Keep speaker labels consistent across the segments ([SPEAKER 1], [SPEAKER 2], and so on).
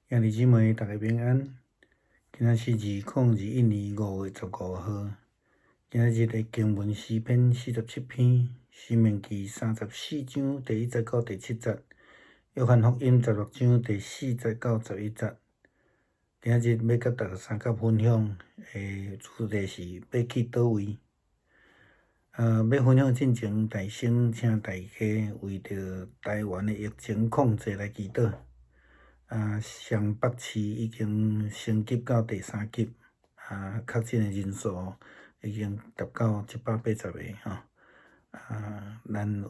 [SPEAKER 1] 兄弟姊妹，大家平安。今仔是2021年5月15號。今仔日的經文詩篇47篇，申命記34章第1節到第7節，約翰福音16章第4節到11節。今仔日欲佮大家相佮分享的主題是欲去佗位。欲分享進前，大先請大家為著台灣的疫情控制來祈禱。雙北市已經升級到第三級，確診的人數已經達到180個吼。咱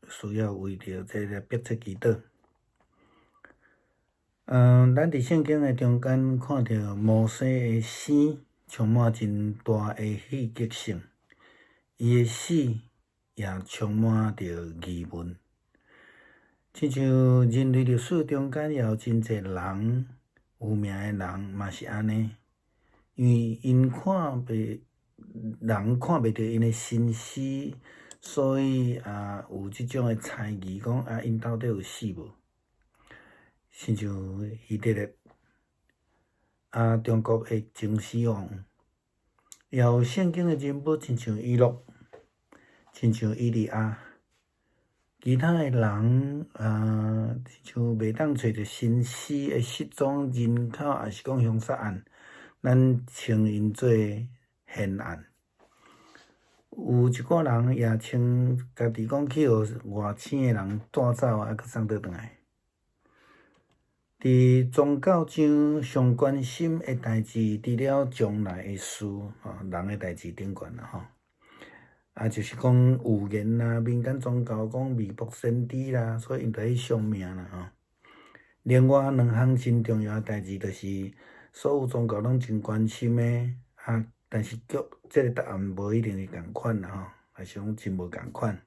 [SPEAKER 1] 需要為著這个迫切祈禱。咱佇聖經的中間看著摩西的生充滿真大的戲劇性，伊的死也充滿著疑問。親像人類歷史中間也有真濟人，有名的人嘛是按呢，因為𪜶看袂人看袂著𪜶的身屍，所以也有這種的猜疑，講啊，𪜶到底有死無？親像希特勒，中國的秦始皇，也有聖經的人物，親像以諾，親像以利亞。其他的人，像袂當揣著身屍的失蹤人口，抑是講兇殺案，咱稱𪜶做懸案。有一寡人也稱家己講去予外星的人帶走，閣送倒轉來。佇宗教上上關心的代誌，除了將來的事，吼，人的代誌頂懸啦，吼。就是講預言啦，民間宗教講未卜先知啦，所以𪜶就去相命啦，吼。另外兩項真重要的代誌，就是所有宗教攏真關心的，但是卻這个答案無一定是仝款啦，吼，抑是講真無仝款。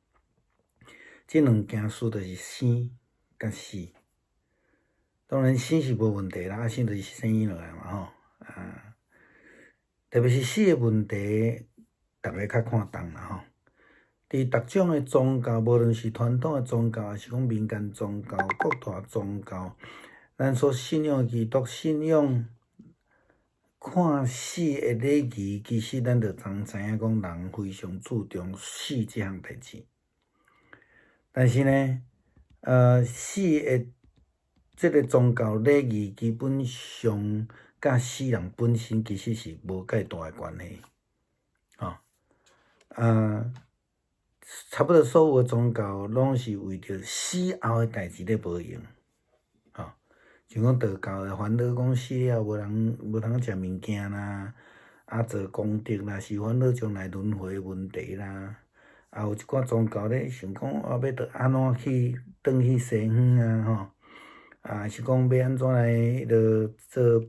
[SPEAKER 1] 這兩件事就是生佮死。當然生是無問題啦，生就是生落來嘛，吼，特別是死的問題，逐个較看重啦，吼。佇逐種的宗教，無論是傳統的宗教，抑是講民間宗教、各大宗教，咱所信仰的基督信仰，看死的禮儀，其實咱就通知影講，人非常注重死這項代誌。但是呢，死的這个宗教禮儀，基本上佮死人本身其實是無蓋大的關係，吼。差不多所有的宗教攏是為著死後的代誌咧無閒，吼，像講道教的煩惱，講死了無人無通食物件啦，做功德啦，是煩惱將來輪迴的問題啦，有一寡宗教咧想講啊，欲著按怎去轉去西方啊，吼，是講欲按怎來彼落做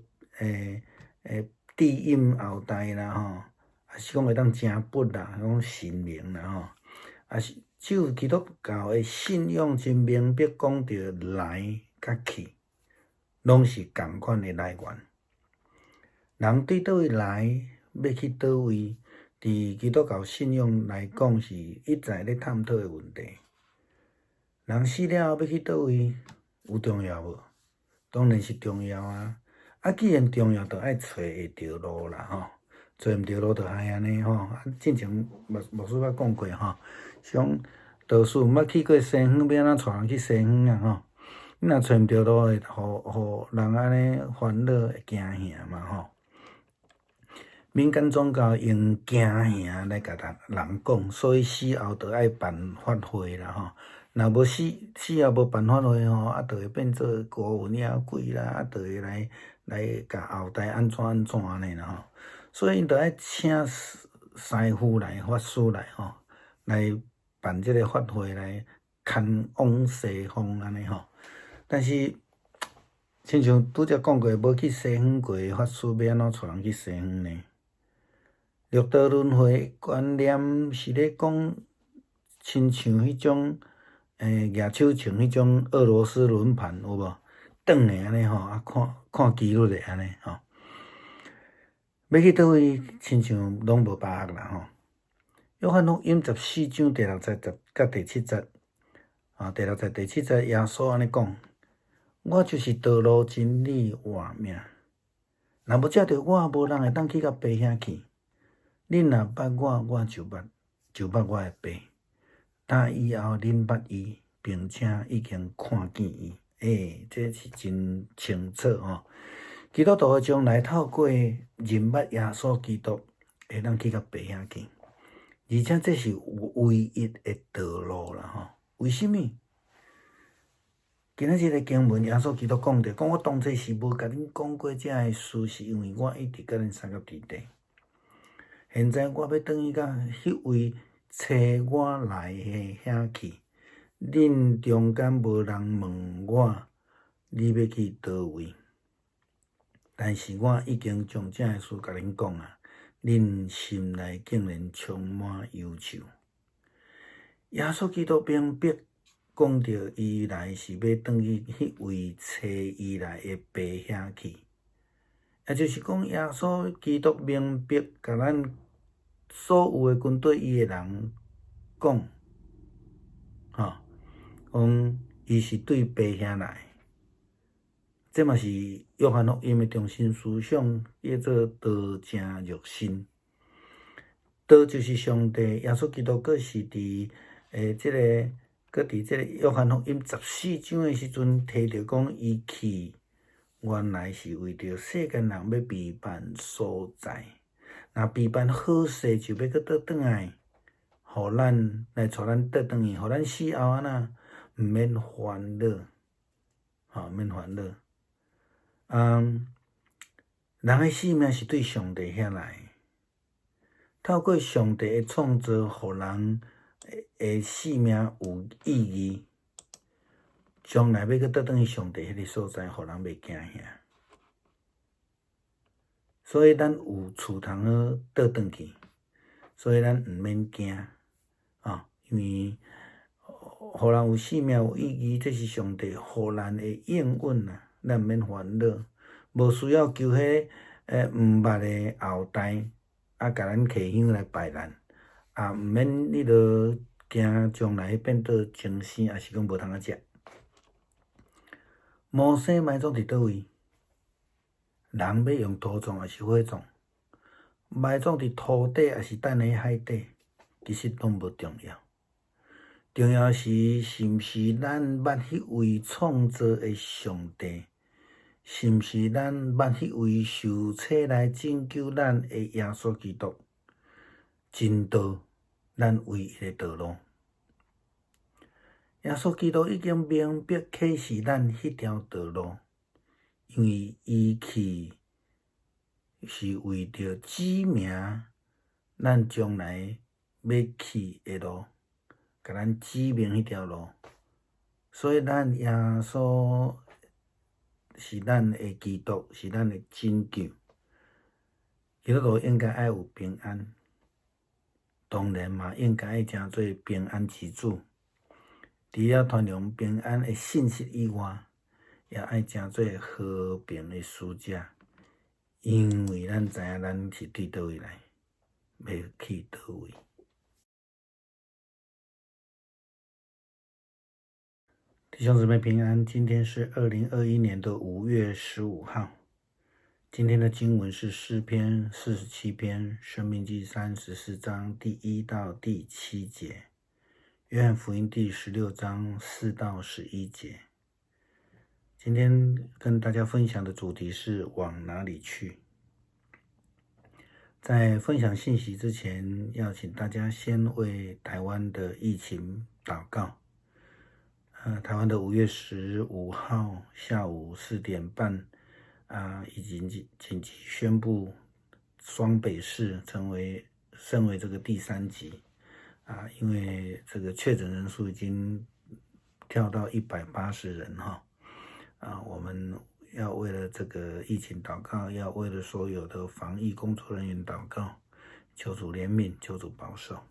[SPEAKER 1] 庇蔭後代啦，吼，抑是講會當成佛啦，講神明啦，吼。抑是只有基督教的信仰真明白講著來佮去，攏是仝款的來源。人對佗位來，欲去佗位，佇基督教信仰來講是一再咧探討的問題。人死了後欲去佗位，有重要無？當然是重要啊！既然重要，就愛揣會著路啦，吼。揣毋著路就害按呢吼。進前牧師捌講過吼，是講道士毋捌去過西方，欲按怎帶人去西方啊？吼！你若揣毋著路，會予人按呢煩惱，會驚嚇嘛吼。民間宗教用驚嚇來共人講，所以死後就愛辦法會啦吼。若無死死後無辦法會吼，就會變做孤魂野鬼啦，就會來共後代按怎按怎按呢啦吼。所以𪜶就愛請師傅來、法師來吼，來辦這个法會來牽往西方按呢吼。但是，親像拄才講過，無去西方過的法師，欲按怎帶人去西方呢？六道輪迴觀念是咧講，親像彼種舉手穿彼種俄羅斯輪盤有無？轉的按呢吼，看看規律的按呢吼。欲去佗位，親像攏無把握啦吼。約翰福音14章第6節佮第7節，第6節第7節，耶穌按呢講：我就是道路、真理、活命。若無藉著我，無人會當去共爸遐去。恁若捌我，我就捌，就捌我的爸。打以後，恁捌伊，並且已經看見伊。欸，這是真清楚吼。基督徒的將來透過認捌耶穌基督，會當去共爸遐去。而且這是唯一的道路啦吼。為啥物？今仔日的經文，耶穌基督講著，講我當初是無共恁講過這个事，是因為我一直佮恁相佮佇底。現在我欲轉去共彼位差我來的遐去，恁中間無人問我，你欲去佗位？但是我已經將這个事共恁講啊，恁心內竟然充滿憂愁。耶穌基督明白講著，伊來是欲轉去彼位差伊來的爸遐去，也就是講，耶穌基督明白共咱所有的跟綴伊的人講，吼，講伊是對爸遐來，這嘛是約翰福音的中心思想，叫做道成肉身。道就是上帝，耶穌基督閣是佇這个，閣佇這个約翰福音14章的時陣，提著講伊去，原來是為著世間人欲備辦所在。若備辦好勢，就欲閣倒轉來，予咱來帶咱倒轉去，予咱死後按怎毋免煩惱，吼，毋免煩惱。人的性命是對上帝遐來，透過上帝的創造，予人的性命有意義，將來欲閣倒轉去上帝彼个所在，予人袂驚嚇。所以咱有厝通好倒轉去，所以咱毋免驚，啊，因為予人有性命有意義，這是上帝予咱的應允啊，咱毋免煩惱，無需要求彼毋捌的後代啊，共咱提香來拜咱。啊，毋免彼落驚將來變做精生，抑是講無通仔食。摩西埋葬佇佗位？人欲用土葬抑是火葬？埋葬佇土底抑是擲佇海底？其實攏無重要。重要是，是毋是咱捌彼位創造的上帝？是毋是咱捌彼位受差來拯救咱的耶穌基督？真道，咱唯一的道路。耶穌基督已經明白啟示咱彼條道路，因為伊去是為著指明咱將來欲去的路，共咱指明彼條路。所以咱耶穌是咱的基督，是咱的拯救。基督徒應該愛有平安。當然嘛，應該愛成做平安之子。除了傳揚平安的信息以外，也愛成做和平的使者，因為咱知影咱是對佗位來，欲去佗位。弟兄姊妹平安，今天是2021年的5月15號。今天的經文是詩篇47篇，申命記34章第1到第7節，約翰福音第16章4到11節。今天跟大家分享的主題是往哪裡去？在分享信息之前，要請大家先為台灣的疫情禱告。台灣的5月15號下午4點半，已經緊急宣布雙北市升為這個第三級，因為這個確診人數已經跳到180人哈，我們要為了這個疫情禱告，要為了所有的防疫工作人員禱告，求主憐憫，求主保守。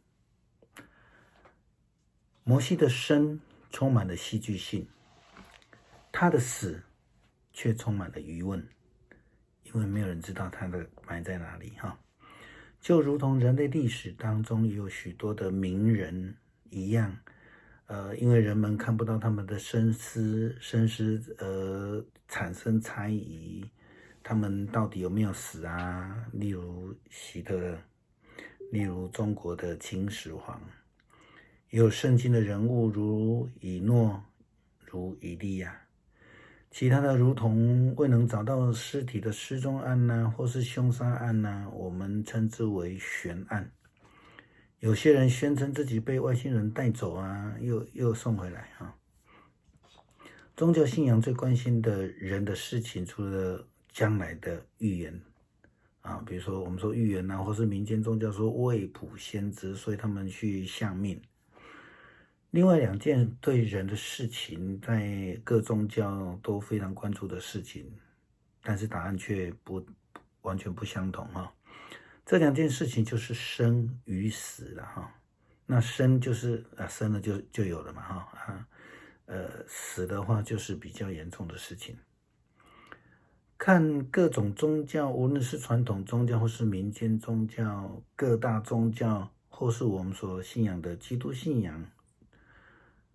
[SPEAKER 1] 摩西的生充滿了戲劇性，他的死卻充滿了疑問，因為沒有人知道他的埋在哪裡哈。就如同人類歷史當中有許多的名人一樣，因為人們看不到他們的身屍而產生猜疑，他們到底有沒有死啊？例如希特勒，例如中國的秦始皇，也有聖經的人物如以諾、如以利亞，其他的如同未能找到屍體的失蹤案呐，或是兇殺案呐，我們稱之為懸案。有些人宣稱自己被外星人帶走啊，又送回來啊。宗教信仰最關心的人的事情，除了將來的預言啊，比如說我們說預言啊，或是民間宗教說未卜先知，所以他們去相命。另外兩件對人的事情，在各宗教都非常關注的事情，但是答案卻不完全不相同哈。這兩件事情就是生與死了哈。那生就是啊，生了就有了嘛哈啊，死的話就是比較嚴重的事情。看各種宗教，無論是傳統宗教或是民間宗教，各大宗教或是我們所信仰的基督信仰，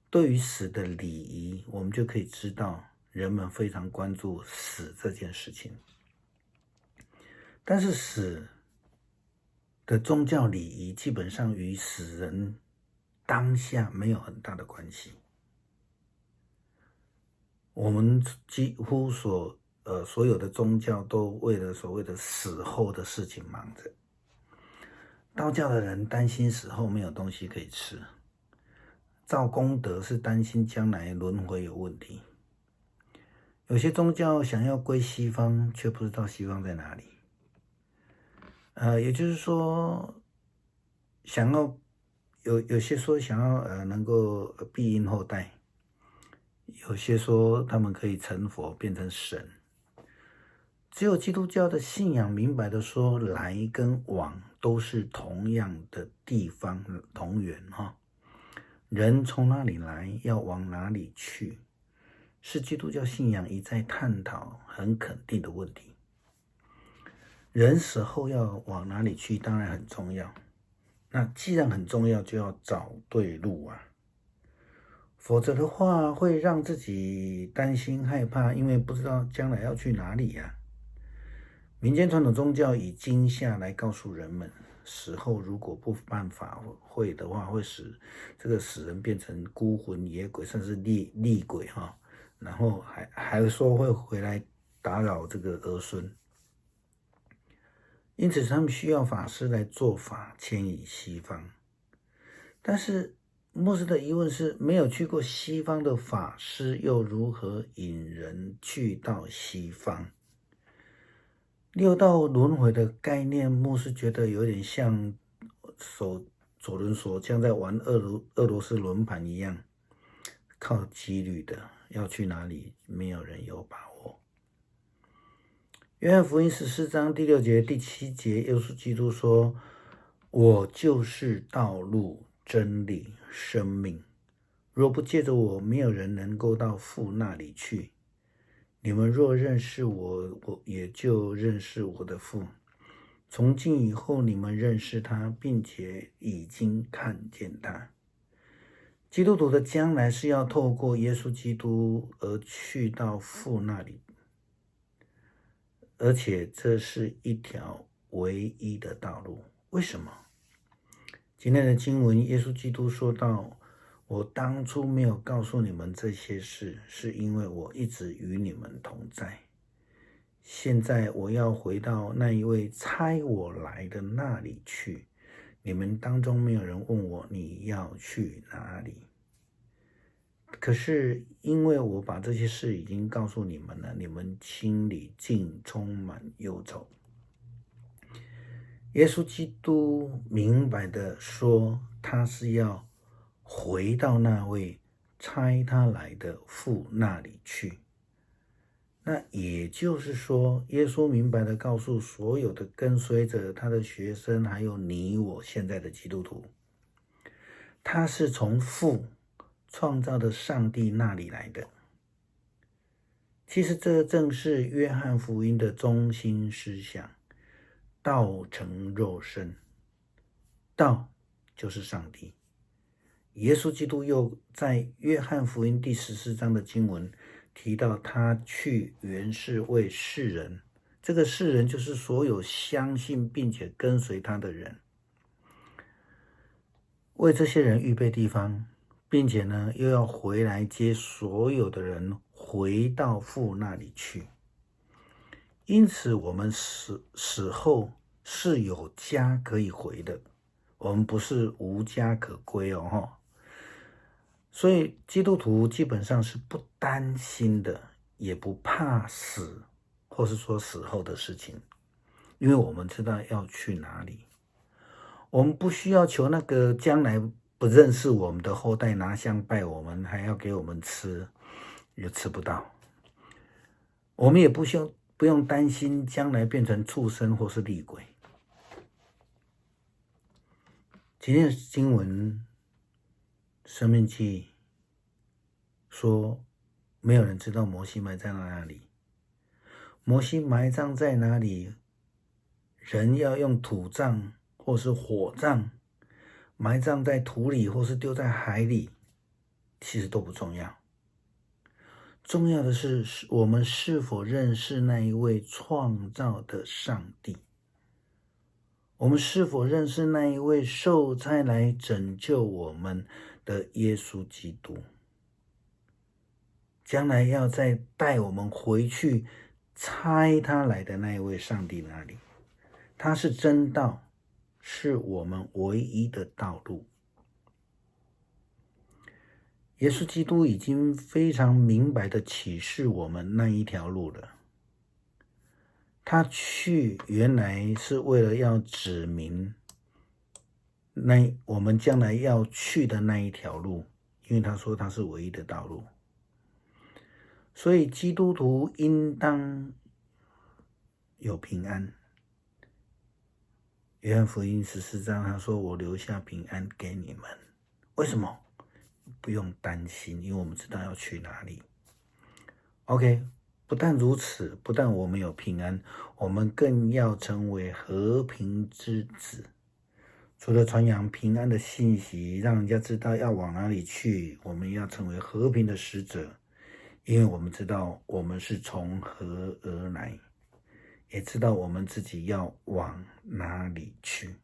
[SPEAKER 1] 對於死的禮儀，我們就可以知道人們非常關注死這件事情。但是死的宗教禮儀基本上與死人當下沒有很大的關係。我們幾乎所有的宗教都為了所謂的死後的事情忙着。道教的人擔心死後沒有東西可以吃，造功德是擔心將來輪迴有問題。有些宗教想要歸西方，卻不知道西方在哪裡。也就是說，想要有些說想要能夠庇蔭後代，有些說他們可以成佛變成神。只有基督教的信仰明白的說，來跟往都是同樣的地方，同源哈。人從哪裡來，要往哪裡去，是基督教信仰一再探討、很肯定的問題。人死後要往哪裡去，當然很重要。那既然很重要，就要找對路啊，否則的話會讓自己擔心害怕，因為不知道將來要去哪裡呀。民間傳統宗教以驚嚇來告訴人們，死後如果不辦法會的話，會使這個死人變成孤魂野鬼，甚至厲鬼哈，然後還說會回來打擾這個兒孫。因此，他們需要法師來做法牽引西方。但是，牧師的疑問是：沒有去過西方的法師，又如何引人去到西方？六道輪迴的概念，牧師覺得有點像手左輪手像在玩俄羅斯輪盤一樣，靠幾率的，要去哪裡，沒有人有把握。約翰福音14章第六節、第七節，耶穌基督說：“我就是道路、真理、生命。若不借著我，沒有人能夠到父那裡去。你們若認識我，我也就認識我的父。從今以後，你們認識他，並且已經看見他。”基督徒的將來是要透過耶穌基督而去到父那裡。而且這是一條唯一的道路。為什麼？今天的經文，耶穌基督說到：“我當初沒有告訴你們這些事，是因為我一直與你們同在。現在我要回到那一位差我來的那裡去。你們當中沒有人問我你要去哪裡。可是因為我把這些事已經告訴你們了，你們心裡竟充滿憂愁。”耶穌基督明白的說，他是要回到那位差他來的父那裡去。那也就是說，耶穌明白的告訴所有的跟隨着他的學生，還有你我現在的基督徒，他是從父創造的上帝那裡來的。其實這正是約翰福音的中心思想：道成肉身，道就是上帝，耶穌基督又在約翰福音第14章的經文提到，他去原是為世人，這個世人就是所有相信並且跟隨他的人，為這些人預備地方，並且呢，又要回來接所有的人回到父那裡去。因此，我們死後是有家可以回的，我們不是無家可歸哦，哈。所以基督徒基本上是不擔心的，也不怕死，或是說死後的事情，因為我們知道要去哪裡。我們不需要求那個將來不認識我們的後代拿香拜我們，還要給我們吃，也吃不到。我們也不用擔心將來變成畜生或是厲鬼。今天的經文，申命記說，沒有人知道摩西埋在哪裡。摩西埋葬在哪裡？人要用土葬或是火葬，埋葬在土裡或是丟在海裡，其實都不重要。重要的是，我們是否認識那一位創造的上帝？我們是否認識那一位受差來拯救我們的耶穌基督？將來要再帶我們回去差他來的那一位上帝那裡，他是真道，是我們唯一的道路。耶穌基督已經非常明白的啟示我們那一條路了。他去原來是為了要指明那我們將來要去的那一條路，因為他說他是唯一的道路。所以基督徒應當有平安。約翰福音14章他說：“我留下平安給你們。”為什麼？不用擔心，因為我們知道要去哪裡。OK，不但如此，不但我們有平安，我們更要成為和平之子。除了傳揚平安的信息，讓人家知道要往哪裡去，我們要成為和平的使者，因為我們知道我們是從何而來，也知道我們自己要往哪裡去。